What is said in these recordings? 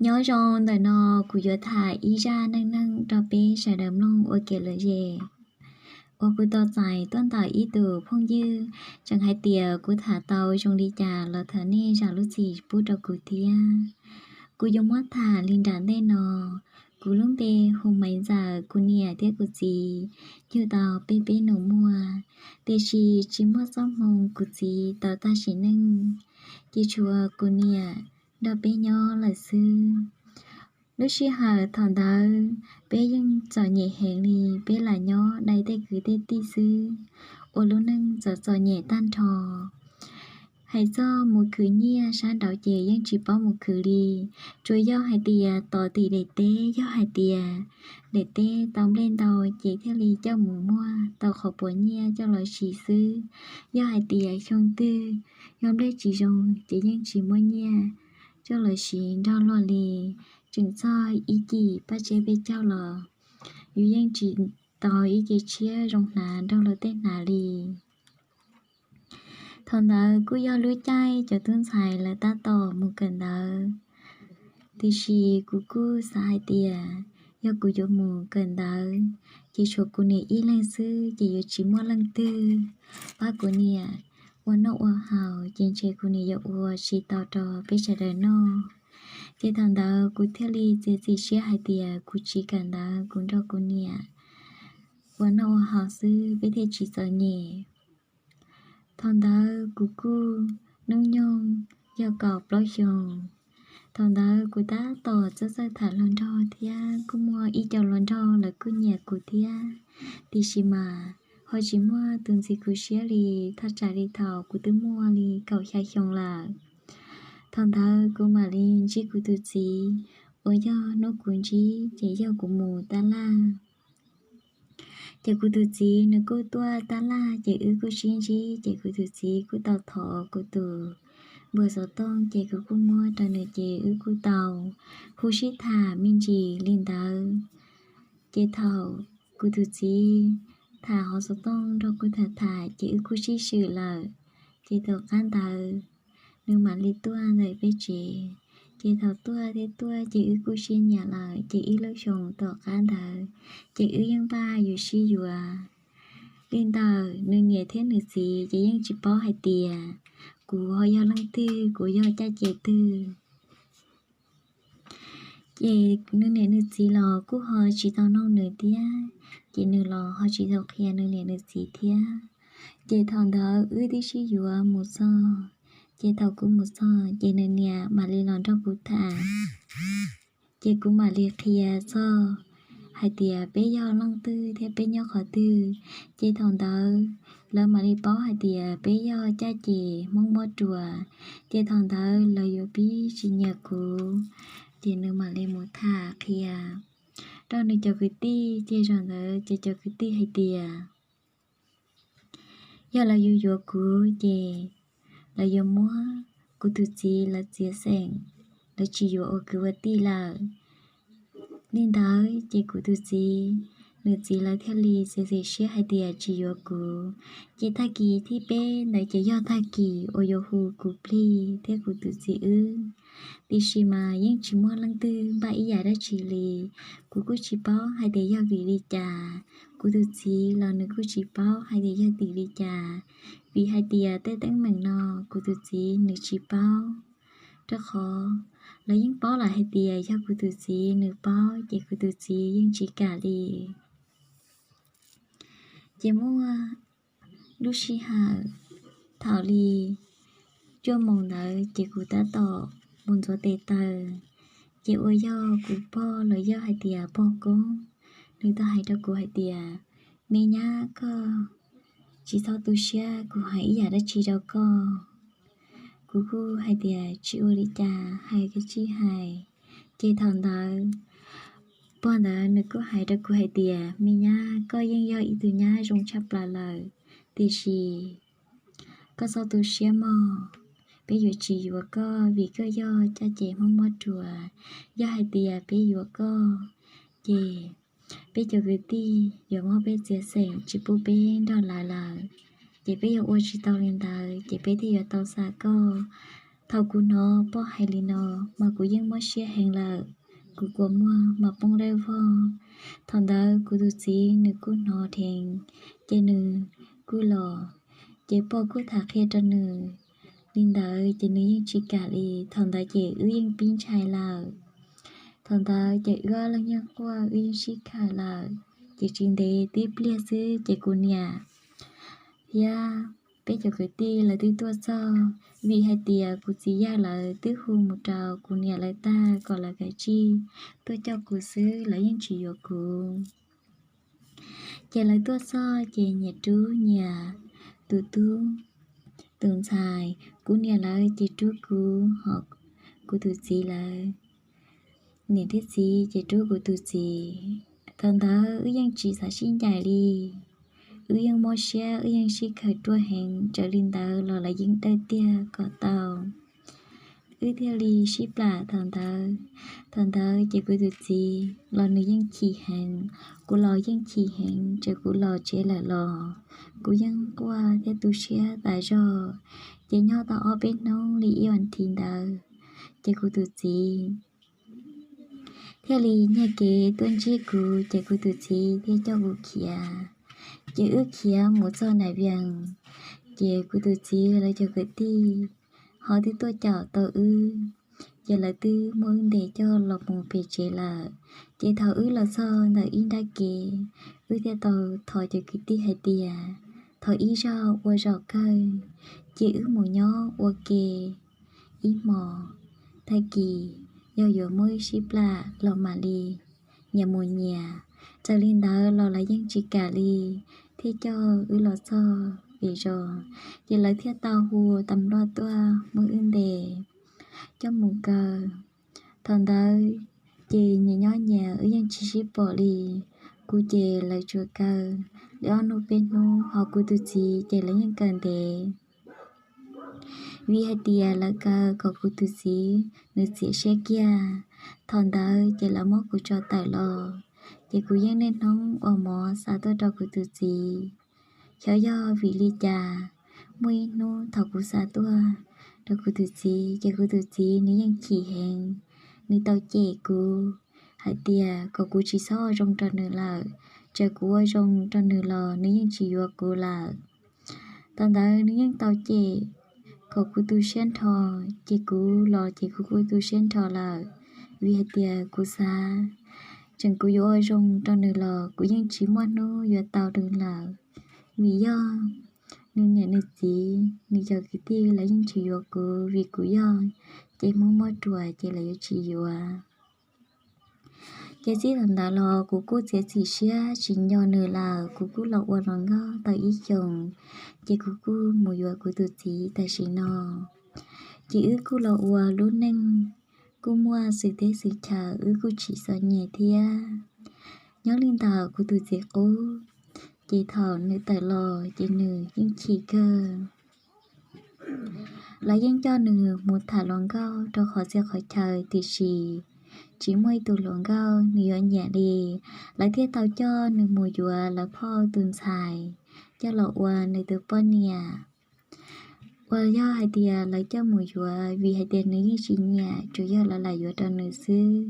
Nyob zoo ntawm no, kuv yuav tham ib zaj neej neeg rau peb sawv daws mloog ua kev lom zem. Uas kuv tau txais tuaj ntawm ib tug phooj ywg, tseem hais tias kuv tham tau zoo li cas los thov nej zam lub txim pub rau kuv thiab. Kuv yuav muab tham li nram ntej no. Kuv lub npe hu Maiv Ntxawm, kuv niam thiab kuv txiv yug tau peb peb nus muag, tiam sis tsis muaj txoj hmoo kuv txiv tau tag sim neej, ces tshuav kuv niam nrog peb nyob lawm xwb. Lub sij hawm thaum ntawd peb yeej txom nyem heev li, peb lam nyob dai tej kwv tej tij xwb, ua lub neej txom txom nyem tag nrho. Hais txog mus khwv nyiaj sab nraud ces yeej tsis paub mus khwv li, tsuas yog hais tias tos tim daim teb, yog hais tias daim teb tau nplej ntau ces thiaj li coj mus muag tau qhov puas nyiaj coj los siv xwb. Yog hais tias xyoo twg yog nplej tsis zoo ces yeej tsis muaj nyiaj coj los siv nrog luag li. Tseem txog ib cim paj tseb peb caug los yus yeej tsis tau ib ce tshiab zoo hnav nrog luag tej hnav li. Thaum ntawd kuj yog lub caij cov tub ntxhais lawv tab tom mus kawm ntawv, tiam sis kuv kuj xav hais tias yog kuv yuav mus kawm ntawv ces tshuav kuv niam ib leeg xwb ces yuav tsis muaj leej twg pab kuv niam ua noj ua haus, ces ntshe kuv niam yuav ua tsis tau rau peb sawv daws noj. Ces thaum ntawd kuv thiaj li txiav txim siab hais tias kuv tsis kawm ntawv, kuv nrog kuv niam ua noj ua haus xwb peb thiaj tsis txom nyem. Thaum ntawd kuv kuj hnub nyoog yog kaum plaub xyoos. Thaum ntawd kuv tab tom txawj txawj tham hluas nraug thiab kuj muaj ib co hluas nraug lawv kuj nyiam kuv thiab, tiam sis mas ho tsis muaj tus ntxim kuv siab li thaj tsam li thaum kuv twb muaj li kaum xya xyoo lawm. Thaum ntawd kuv mam li ntsib kuv tus txiv, uas yog hnub kuv ntsib ces yog kuv mus tab laj. Ces kuv tus txiv nws kuj tuaj tab laj ces wb kuj sib ntsib, ces kuv tus txiv kuj tau thov kuv tus npawb xov tooj ces kuv kuj muab rau nws ces wb kuj tau hu sib tham me ntsis li ntawd. Ces thaum kuv tus txiv tham hauv xov tooj nrog kuv tham tham ces wb kuj sib swm lawm. Ces tom qab ntawd nws mam li tuaj ntawm peb tsev. Ces thaum tuaj thiab tuaj ces wb kuj sib nyiam lawm, ces ib lub xyoos tom qab ntawd ces wb yeej npaj yuav sib yuav. Li ntawm nws niam thiab nws txiv ces yeej tsis paub hais tias kuv ho yog leej twg, kuv yog caj ces twg. Ces nws niam nws txiv los kuj ho tsis tau noog nws thiab, ces nws los ho tsis tau qhia nws niam nws txiv thiab. Ces thaum ntawd wb twb sib yuav mus txog, ces thaum kuv mus txog ces nws niam mam li los nrog kuv tham. Ces kuv mam li qhia txog hais tias peb yog leej twg thiab peb nyob qhov twg. Ces thaum ntawd lawv mam li paub hais tias peb yog caj ces Hmoob Mob Ruas. Ces thaum ntawd lawv yuav pib tsis nyiam kuv, ces nws mam li mus tham qhia rau nws cov kwv tij. Ces zaum ntawd ces cov kwv tij hais tias yog lawv yuav yuav kuv ces lawv yuav muab kuv tus txiv lawv txiav xeem, lawv tsis yuav ua kwv ua tij lawm. Li ntawd ces kuv tus txiv, nws txiv lawv thiaj li txiav txim siab hais tias tsis yuav kuv. Ces tag kis thib peb ntawd ces yog tag kis uas yuav hu kuv plig thiab kuv tus txiv wb. Tiam sis mas yeej tsis muaj leej twg npaj ib yam dab tsi li. Kuv kuj tsis paub hais tias yog vim li cas, kuv tus txiv los nws kuj tsis paub hais tias yog vim li cas. Vim hais tias tej teeb meem no kuv tus txiv nws tsis paub, rau qhov lawv yeej paub lawm hais tias yog kuv tus txiv nws paub ces kuv tus txiv yeej tsis kam li. Ces muaj lub sij hawm thaum li cuaj moos ntawd ces kuv tab tom mus ntxuav tes taw. Ces uas yog kuv pog los yog hais tias pog Koob, nws tau hais rau kuv hais tias, me nyab, koj tsis txhob tu siab, kuv hais ib yam dab tsi rau koj. Kuv kuj hais tias tsis ua li cas, hais koj tsij hais. Ces thaum ntawd pog ntawd nws kuj hais rau kuv hais tias, me nyab, koj yeej yog ib tug nyab zoo tshaj plaws lawm, tiam sis koj txhob tu siab mog, peb yuav tsis yuav koj vim koj yog caj ces Hmoob Mob Ruas. Yog hais tias peb yuav koj, ces peb cov kwv tij yuav muab peb txiav xeem tsis pub peb nrog lawv lawm, ces peb yuav ua tsis tau li ntawd, ces peb thiaj yuav tau xa koj Thaum kuv hnov poj hais li no mas kuv yeej mob siab heev lawm, kuv kua muag mas poob dawb vog. Thaum ntawd kuv tus txiv nws kuj hnov dheev, ces nws kuj los, ces poj kuj tham qhia rau nws li ntawd ces nws yeej tsis kam li. Thaum ntawd ces wb yeej pib ntshai lawm. Thaum ntawd ces wb ob leeg yeej quaj, wb yeej sib khawm lawm. Ces tsis ntev tib pliag xwb ces kuv niam thiab peb cov kwv tij lawv twb tuaj txog, vim hais tias kuv txiv yawg lawv twb hu mus rau kuv niam lawv tag kom lawv kav tsij tuaj coj kuv xwb, lawv yeej tsis yuav kuv. Ces lawv tuaj txog ces nyias rub nyias tus tub tus ntxhais, kuv niam lawv ces rub kuv, ho kuv tus txiv lawv niam thiab txiv ces rub kuv tus txiv. Thaum ntawd wb yeej tsis xav sib ncaim li, wb yeej mob siab, wb yeej sib khawm ruaj heev, txawm li ntawd los lawv yeej dawj tiag kom tau. Wb thiaj li sib plam thaum ntawd. Thaum ntawd ces kuv tus txiv los nws yeej chim heev, kuv los yeej chim heev, txawm kuv los tsev lawm los kuv yeej quaj thiab tu siab tas zog. Ces nyob tau ob peb hnub li ib vas thiv ntawd, ces kuv tus txiv thiaj li nyiag kev tuaj ntsib kuv, ces kuv tus txiv thiaj coj kuv khiav. Ces wb khiav mus txog nram Vias, ces kuv tus txiv lawv cov kwv tij ho twb tuaj caum tau wb, ces lawv twb muab wb ntes coj los mus pem tsev lawm. Ces thaum wb los txog ntawm ib nrab kev, wb thiaj tau thov cov kwv tij hais tias thov ib zaug ua zaum kawg, ces wb mus nyob ua ke ib hmos, tag kis yog yuav muab wb sib plam los mam li nyias mus nyias. Txawm li ntawd los lawv yeej tsis kam li, thiaj coj wb los txog pem zos, ces lawv thiaj tau hu tas loj tuaj muab wb ntes coj mus kaw. Thaum ntawd ces nyias nyob nyias, wb yeej tsis sib pom li. Kuv ces lawv tsuas kaw li ob hnub peb hnub, ho kuv tus txiv ces lawv yeej kaw ntev, vim hais tias lawv kaw kom kuv tus txiv nws txiav siab kiag. Thaum ntawd ces lawv muab kuv tso tawm los, ces kuv yeej niaj hnub ua mov xa tuaj rau kuv tus txiv. Xyov yog vim li cas, muaj ib hnub thaum kuv xa tuaj rau kuv tus txiv, ces kuv tus txiv nws yeej chim heev, nws tau cem kuv hais tias kom kuv tsis txhob ua zoo rau nws lawm, txawm kuv ua zoo rau nws los nws yeej tsis yuav kuv lawm. Thaum ntawd nws yeej tau cem kom kuv tu siab nrho, ces kuv los ces kuv kuj tu siab nrho lawm, vim hais tias kuv xav tseem kuv yuav ua zoo rau nws los kuv yeej tsis muaj hnub yuav tau nws lawm, vim yog nws niam nws txiv nws cov kwv tij lawv yeej tsis yuav kuv vim kuv yog ces Hmoob muab ruam ces lawv yuav tsis yuav. Ces txij thaum ntawd los kuv kuj txiav txim siab tsis nco nws lawm, kuv kuj los ua hluas nkauj tau ib xyoos, ces kuv kuj mus yuav kuv tus txiv tam sim no. Ces wb kuj los ua lub neej, kuj muaj xwm teb xwm chaw, wb kuj tsis txom nyem thiab. Nyob li ntawm kuv tus txiv qub, ces thaum nws tawm los ces nws yeej chim kawg. Lawv yeej coj nws mus tham hluas nkauj rau qhov txhia qhov chaw, tiam sis tsis muaj ib tug hluas nkauj nws yuav nyiam li. Lawv thiaj tau coj nws mus yuav lawv phauj tus ntxhais coj los ua nws tus poj niam. Uas yog hais tias lawv coj mus yuav vim hais tias nws yeej tsis nyiam, tsuas yog lawv lam yuav rau nws xwb.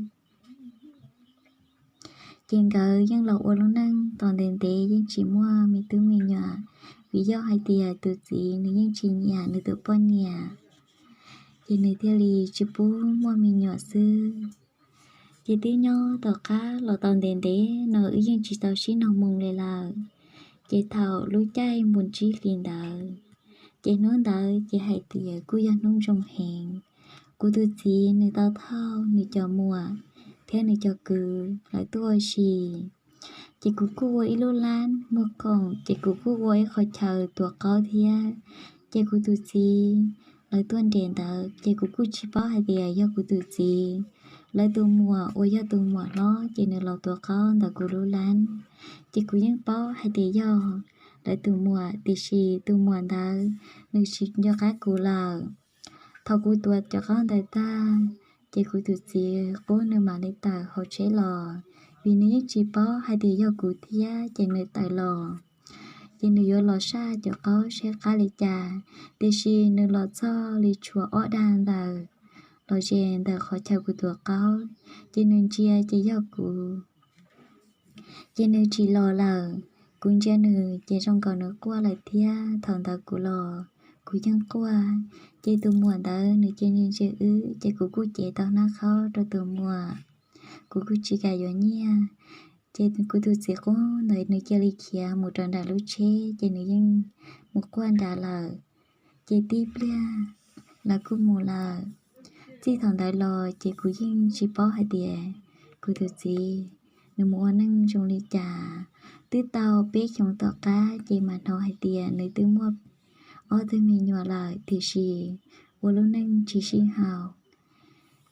Ces nkawd yeej los ua lub neej tos ntev ntev yeej tsis muaj me tub me nyuam, vim yog hais tias tus txiv nws yeej tsis nyiam nws tus poj niam, ces nws thiaj li tsis pub muaj me nyuam xwb. Ces twb nyob tom qab los tau ntev ntev no wb yeej tsis tau sib nug moo li lawm. Ces thaum lub caij npun tsib hlis ntawd, ces hnub ntawd ces hais tias kuj yog hnub zoo heev. Kuv tus txiv nws tau thauj nws cov muam thiab nws cov kwv lawv tuaj ua si. Ces kuv kuj ua ib lub lab muag khoom, ces kuv kuj ua ib qho chaw tuav qaub thiab. Ces kuv tus txiv lawv tuaj nres ntawd, ces kuv kuj tsis paub hais tias yog kuv tus txiv lawv tus muam uas yog tus muam hlob ces nws los tuav qaub ntawm kuv lub lab. Ces kuv yeej paub hais tias yog lawv tus muam, tiam sis tus muam ntawd nws tsis nco qab kuv lawm. Thaum kuv tuav cov qaub ntawd tag, ces kuv tus txiv qub nws mam li tawm hauv tsheb los, vim nws yeej tsis paub hais tias yog kuv thiab ces nws tawm los. ces nws yuav los saj cov qaub seb qab li cas, tiam sis nws los txog li tshuav ob dag ntawm los ze ntawm qhov chaw kuv tuav qaub, ces nws ntsia ces yog kuv. Ces nws tsis los lawm, kuv ntsia nws ces zoo nkaus nws quaj lawm thiab. Thaum ntawd kuv los kuv yeej quaj. Ces tus muam ntawd nws cia li ntsia wb, ces kuv kuj cev tau hnab khaub rau tus muam, kuv kuj tsis kam yuav nyiaj. Ces kuv tus txiv qub ntawd nws cia li khiav mus rau nram lub tsheb, ces nws yeej mus quaj nrad lawm. Ces tib pliag lawv kuj mus lawm. Txij thaum ntawd los ces kuv yeej tsis paub hais tias kuv tus txiv nws mus ua neej zoo li cas. Twb tau peb xyoos tom qab ces mam hnov hais tias nws twb muaj ob tug me nyuam lawm, tiam sis ua lub neej tsis sib haum,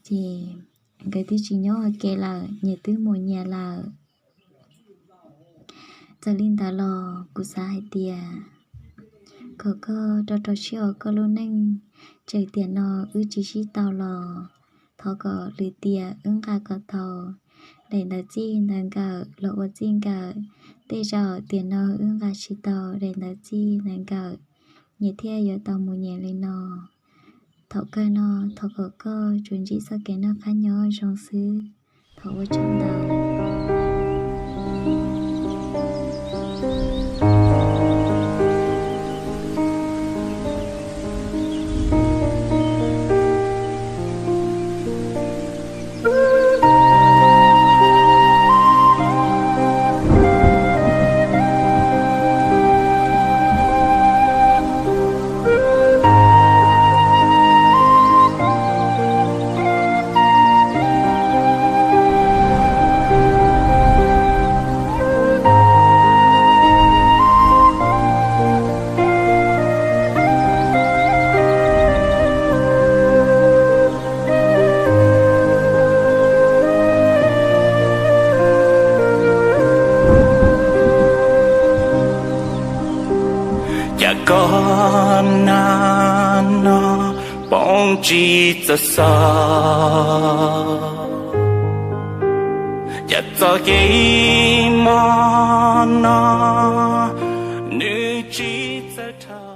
ces nkawd twb tsis nyob ua ke lawm, nyias twb mus nyias lawm. Txawm li ntawd los kuv xav hais tias kom koj rau rau siab ua koj lub neej, txawm tiam no wb tsis sib tau los thov kom lwm tiam wb nqa kom tau. Daim ntawv txij ntawv nkawm los ua txij nkawm, tej zaum tiam no wb nqa tsis tau daim ntawv txij ntawv nkawm, nyias thiaj yuav tau mus nyias li no. Thaum kawg no thov kom koj tsuas ntsib txoj kev noj qab nyob zoo xwb. Thov ua tsaug ntau. Cas koj nag no poob tsis txawj xav, cas txoj kev mob no nws tsis txawj